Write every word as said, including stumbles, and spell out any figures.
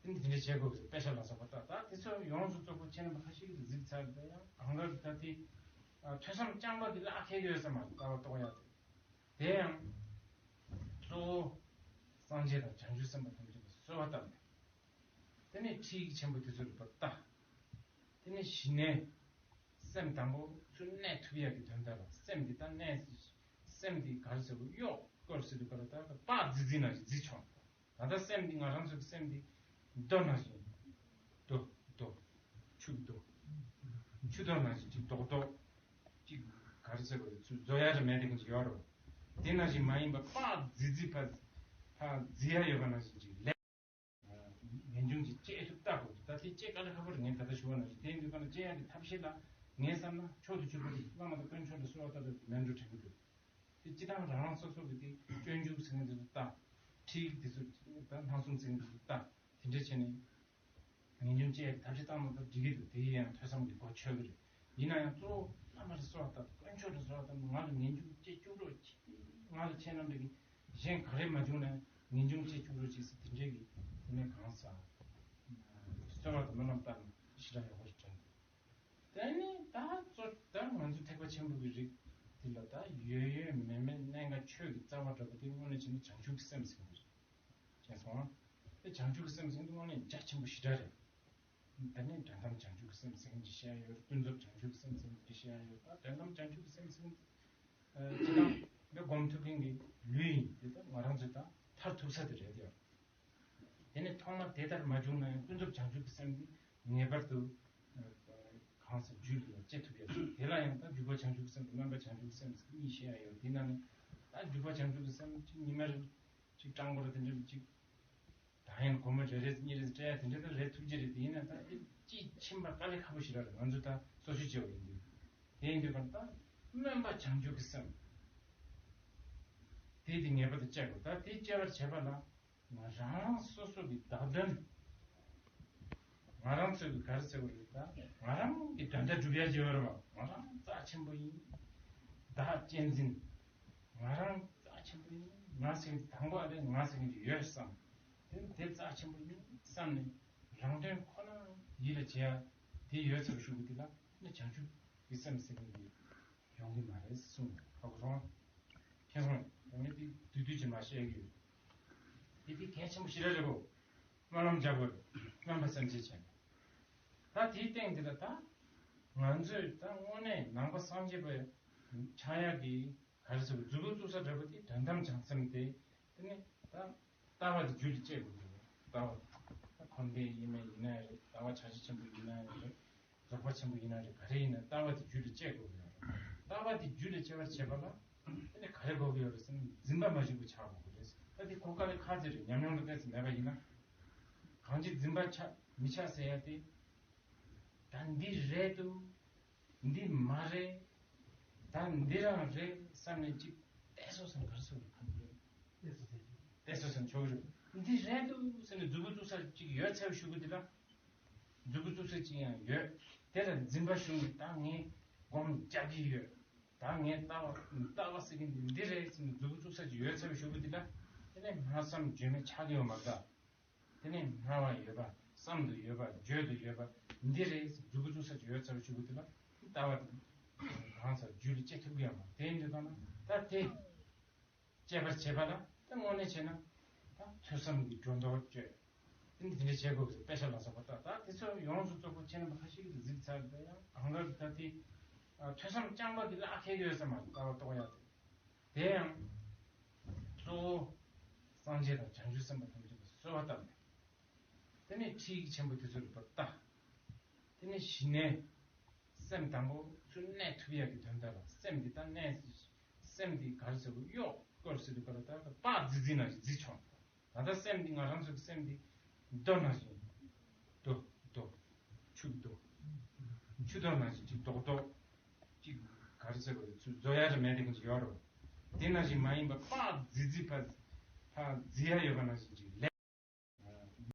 འདི་འདྲ་བྱེད་དགོས་ཀྱི་དཔེ་ཆ་ལ་སོགས་པ་ལྟ། ད་དེ་ཚོ་ཡོངས་སུ་རྫོགས་པ་ཁྱེད་རྣམ་པ་ཁ་ཤས་ཀྱིས་གཟིགས་ཚར། ད་ཡང་གང་ལྟར་ད་དེ་ཐོས་བསམ་རྐྱང་པ་འདི་ལ་ཁེལ་ཡོད་ས་མ་རེད། ལྟ་བ་རྟོགས་ཡ་དེ་དེ་ཡང་གཙོ་བོ་སངས་རྒྱས་དང་བྱང་ཆུབ་སེམས་དཔའ་ཐམས་ཅད་ལ་གསོལ་བ་བཏབ་ནས། དེ་ནས་ཁྲིད་ཡིག་ཆེན་པོ་དེ་ཚོ་རིག་པར་ལྟ། དེ་ནས་གཞི་ནས་སེམས་དང་པོ་ཚུར་གནས་ཐུབ་ཡག་གི་དོན་དག་ལ་སེམས་འདི་ད་གནས། སེམས་འདི་ག་རེ་ཟེར་དགོས། གཡོག་སྐོར་ཟེར་དུས་ག་ལ་ད་ད་པགས་རྫི་རྫི་ན་རྫི་ཆོག་ད་ལྟ་སེམས་འདི་ང་རང་ཚོ་གི་སེམས་འདི་རྡོ་ནང་བཞིན་རྡོ་རྡོ་ཆུ་རྡོ་ཆུ་རྡོ་ནང་བཞིན་ཅིག་རྡོག་རྡོག་ཅིག་ག་རེ་ཟེར་དགོས། ཚུར་རྫོགས་ཡ་རེ་མེད་དེ་གང་ཅིག་ཡོད་རེད། དེ་ནང་བཞིན་མ་ཡིན་པ་པགས་རྫི་རྫི་ཕ་ཕ་རྫི་ཡ་ཡོད་པ་ནང་བཞིན་ཅིག་ལས། ངེས་འབྱུང་གི་བཅད་ཐུབ་ལྟ་དགོས། ད་དེ་བཅད་དཀའ་ལས་ཁག་པོ་རེད། ངས་ད་ལྟ་ཞུ་བ་ནང་བཞིན་དེ་ཡིན་དུས་ག་ན་བཅད་ཡག་གི་ཐབས་ཤེས་ལ་ངས་བསམ་ན་མཆོག་ཏུ་གྱུར་པ་དེ་བླ་མ་དང་དཀོན་མཆོག་ལ་གསོལ་བ་བཏབ་པའི་མལ་འགྲོ་དྲན་གྱི་འདུག་དེ་སྤྱི་བཏང་རང་རང་སོ་སོ་གི་དེ་སྤྱོད་འཇུག་ཟེར་མཁན་དེ་ཚོ་ལྟ། ཁྲིད་ཡིག་དེ་ཚོ་ད་སྣང་གསུམ་ཟེར་མཁན་དེ་ཚོ་ལྟ། དེ་འདྲ་བྱས་ནས་ངེས་འབྱུང་བཅད་ཐབས་ཤེས་བཏང་མ་ཐུབ་འགྲིག་གི་འདུག་དེ་ཡང་ཐོས་བསམ་གྱི་སྒོ་ཆོད་ཀྱི་རེད། ཡིན་ན་ཡང་གཙོ་བོ་བླ་མ་ལ་གསོལ་བ་བཏབ། དཀོན་མཆོག་ལ་གསོལ་བ་བཏབ། ང་ལ་ངེས་འབྱུང་བཅད་བཅུག་རོགས་གྱིས། ང་ལ་ཁྱེད་རྣམ་པ་གིས་གཞན་ག་རེ་མ་བྱུང་ན་ངེས་འབྱུང་བཅད་བཅུག་རོགས་གྱིས་ཟེར་དེ་འདྲའི་གི་དེ་ནས་གང་ཟག་གསོལ་བ་དང་སྨོན་ལམ་བཏབ་ན་ཞེ་དྲག་ཡག་པོ་ཞིག་དྲན་འདུག་དེ་ནས་ད་གཙོ་ད་ང་ཚོ་ཐེག་པ་ཆེན་པོ་གི་རིགས་འདི་ལ་ད་ཡོད་ཡོད་མེད་མེད་གནད་འགག་ཆོས་ཀྱི་རྩ་བ་འདྲ་པོ་དེ་དངོས་གནས་བྱས་ན་བྱང་ཆུབ་ཀྱི་སེམས་ཟེར་གྱི་རེད། མཁྱེན་སོང་ཨ། དེ་བྱང་ཆུབ་ཀྱི་སེམས་ཟེར་དུས་དངོས་གནས་རྒྱ་ཆེན་པོ་ཞེ་དྲག་རེད། དེ་ནས་དོན་དམ་བྱང་ཆུབ་ཀྱི་སེམས་ཟེར་མཁན་ཅིག་བཤད་ཡོད། ཀུན་རྫོབ་བྱང་ཆུབ་ཀྱི་སེམས་ཟེར་མཁན་ཅིག་བཤད་ཡོད། ད་དོན་དམ་བྱང་ཆུབ་ཀྱི་སེམས་ཟེར་མཁན་ཅི་ལྟར་འདི་སྒོམ་ཐུབ་མཁན་གྱི་ལུས་ཡིན། དེ་ལྟར་ང་རང་ཚོས་ད་ཐར་ཐུབ་ས་དེ་རེད་ཡ། དེ་ནས་ཐོག་མ་དེ་ལྟར་མ་བྱུང་ན་ཡང་ཀུན་རྫོབ་བྱང་ཆུབ་ཀྱི་སེམས་འདི་ངེས་པར་དུ་གང་ཟག་རྒྱུད་ལ་སྐྱེ་ཐུབ་ཡ་རེད། དེ་ལ་ཡང་ད་འཇུག་པ་བྱང་ཆུབ་ཀྱི་སེམས་དང་སྨོན་པ་བྱང་ཆུབ་ཀྱི་སེམས་ཟེར་གཉིས་བཤད་ཡ་ཡོད། དེ་ནང་ནས་ད་འཇུག་པ་བྱང་ཆུབ་ཀྱི་སེམས་ཅིག་ཉི་མ་རེ་ཅིག་སྤྲང་པོ་རེ་དེ་འདྲ་ཅིག་ད་ཡང་སྒོར་མོ་རེ་རེ་གཉིས་རེ་སྤྲད་ཡ་དེ་འདྲ་ད་རེད་ཐུབ་ཀྱི་རེད། དེ་ཡིན་ན་ད་དེ་ཅིག་ཕྱིན་པ་དཀའ་ལས་ཁག་པོ་ཞིག་རེད། ང་ཚོ་ད་སོ་སོ་སྐྱེ་བོ་ཡིན་དུས། དེ་ཡིན་དུས་གང་ལྟར་སྨོན་པ་བྱང་ཆུབ་ཀྱི་སེམས་དེ་དེ་ངེས་པར་དུ་སྐྱེ་དགོས། ད་དེ་སྐྱེ་བར་བྱེད་པ་ལ་ང་རང་སོ་སོ་གི་བདག་དོན། ང་རང་ཚོ་གི་ག་རེ་ཟེར་བ་རེད། ད་ང་རང་གི་དོན་དག་སྒྲུབ་ཡ་ཅིག་ཡོད་རེད་བ། ང་རང་རྩ་ཆེན་པོ་ཡིན། བདག་གཅེས་འཛིན། ང་རང་རྩ་ཆེན་པོ་ཡིན། ང་ཟེར་མཁན་དང་པོ་ཨ་རེ་ང་ཟེར་མཁན་ཅིག་ཡོད་བསམ། དེ་དེ་རྩ་ཆེན་པོ་ཡིན་བསམ་ནས་རང་དོན་ཁོ་ན་ཡིད་ལ་བྱེད་ཡ་དེ་ཡོད་ཚར་ཤུགས་དེ་ལ་ནི་བྱང་ཆུབ་ཀྱི་སེམས་ཟེར་མཁན་དེ་ཡོང་གི་མ་རེད་གསུངས། ཧ་གོ་སོང་། མཁྱེན་སོང་། ཡང་ནི་དེ་བསྡུས་བསྡུས་ཀྱིས་མ་བཤད་ཀྱི་ཡོད། དེ་དེ་གལ་ཆེན་པོ་ཞེ་དྲག་རེད་གོ། སྨོན་ལམ་རྒྱག་དགོས། སྨོན་པ་སེམས་བསྐྱེད་བྱས་ནས། ད་དེའི་སྟེང་འདི་ལ་ད་ང་ཚོས་ད་དངོས་གནས་ནང་པ་སངས་རྒྱས་པའི་ཆགས་ཡག་གི་ག་རེ་ཟེར་དགོས། མཛུབ་གུ་བཙུགས་ས་འདྲ་པོ་དེ་དོན་དམ་བྱང་སེམས་དེ། དེ་ནི་ད་ལྟ་བ་དེ་རྒྱུད་ལ་སྐྱེ་དགོས་འདུག་ལྟ་བ་དེ་ད་འཁོར་འདས་ཡིན་ན་ཡིན་ན་རེད། ལྟ་བ་བྱ་བྱེད་ཆེན་པོ་ཡིན་ན་རེད། རྫོགས་པ་ཆེན་པོ་ཡིན་ན་རེད། ག་རེ་ཡིན་ན་ལྟ་བ་དེ་རྒྱུད་ལ་སྐྱེ་དགོས་ཀྱི་ཡོད་རེད། ལྟ་བ་དེ་རྒྱུད་ལ་སྐྱེ་བར་བྱེད་པ་ལ་དེ་ནི་ག་རེ་དགོས་ཀྱི་ཡོད་རེད་ཟེར་ན་འཛིན་པ་མ་བྱུང་བ་ཆགས་དགོས་ཀྱི་རེད། ད་དེ་གོ་དཀའ་ལས་ཁག་ཅིག་རེད། ཉམས་མྱོང་ལ་བལྟས་ཚེ་མེད་པ་ཡིན་ན། གང་ཅི་འཛིན་པ་ཆགས་མི་ཆགས་ཟེར་ཡ་དེ། ད་འདི་རེད་འདུག་འདི་མ་རེད། ད་འདི་རང་རེད་བསམ་ནས་ཅིག་བལྟས་སོང་ཟེར་ན་ག་རེ་ཟེར་དགོས་རེད། བལྟས་སོང་ཟེར་ཆོག་གི་རེད། འདི་རེད་འདུག་ཟེར་ནས་མཛུབ་གུ་བཙུགས་ས་ཅིག་ཡོད་ཚར་བའི་གཞུག་གུ་དེ་ལ། མཛུབ་གུ་བཙུགས་ས་ཅིག་ཡང་ཡོད། དེ་ལ་འཛིན་པ་ཞུགས་ནས་ད་ངས་སྒོམ་རྒྱག་གི་ཡོད། ད་ངས་ལྟ་བ་ལྟ་བ་ཟེར་གྱི་འདི་འདི་རེད་ཟེར་ནས་མཛུབ་གུ་བཙུགས་ས་ཅིག་ཡོད་ཚར་བའི་གཞུག་གུ་དེ་ལ། དེ་ནས་སྨྲ་བསམ་བརྗོད་མེད་ཆགས་ཀྱི་ཡོད་མ་རེད། དེ་ནས་སྨྲ་བ་ཡོད་པ། བསམ་དུ་ཡོད་པ། བརྗོད་དུ་ཡོད་པ། འདི་རེད་ཟེར་མཛུབ་གུ་བཙུགས་ས་ཅིག་ཡོད་ཚར་བའི་གཞུག་གུ་དེ་ལ་ལྟ་བ་དེ་གང་ཟག་རྒྱུད་ལ་སྐྱེ་ཐུབ་ཀྱི་ཡོད་མ་རེད། དེ་ཡིན་དུས་ད་ན་ད་དེ་སྐྱེ་བར་བྱེད་པ་ལ་ད་དངོས་གནས་བྱས་ན་ད་ཐོས་བསམ་གྱི་སྒྲོ་འདོགས་གཅོད། དེ་འདི་འདྲ་བྱེད་དགོས་ཀྱི་དཔེ་ཆ་ལ་སོགས་པ་ད་ད་དེ་ཚོ་ཡོངས་སུ་རྫོགས་པ་ཁྱེད་རྣམ་པ་ཁ་ཤས་ཀྱིས་གཟིགས་ཚར། ད་ཡང་གང་ལྟར་ད་དེ་ཐོས་བསམ་རྐྱང་པ་འདི་ལ་ཁེལ་ཡོད་ས་མ་རེད། ལྟ་བ་རྟོགས་ཡ་དེ། དེ་ཡང་གཙོ་བོ་སངས་རྒྱས་དང་བྱང་ཆུབ་སེམས་དཔའ་ཐམས་ཅད་ལ་གསོལ་བ་བཏབ་ནས། དེ་ནས་ཁྲིད་ཡིག་ཆེན་པོ་དེ་ཚོ་རིག་པར་ལྟ། དེ་ནས་གཞི་ནས་སེམས་དང་པོ་ཚུར་གནས་ཐུབ་ཡག་གི་དོན་དག་ལ་སེམས་འདི་ད་གནས། སེམས་འདི་ག་རེ་ཟེར་དགོས། གཡོག་སྐོར་ཟེར་དུས་ག་ལ་ད་པགས་རྫི་རྫི་ནང་བཞིན་རྫི་ཆོག་ད་ལྟ་སེམས་འདི་ང་རང་ཚོ་གི་སེམས་འདི་རྡོ་ནང་བཞིན། རྡོ་རྡོ། ཆུ་རྡོ། ཆུ་རྡོ་ནང་བཞིན་ཅིག་རྡོག་རྡོག་ཅིག་ག་རེ་ཟེར་དགོས། ཚུར་བཟོ་ཡ་རེ་མེད་དེ་གང་ཅིག་ཡོད་རེད། དེ་ནང་བཞིན་མ་ཡིན་པ་པགས་རྫི་རྫི་ཕ་ཕ་རྫི་ཡ་ཡོད་པ་ནང་བཞིན་ཅིག་ལས།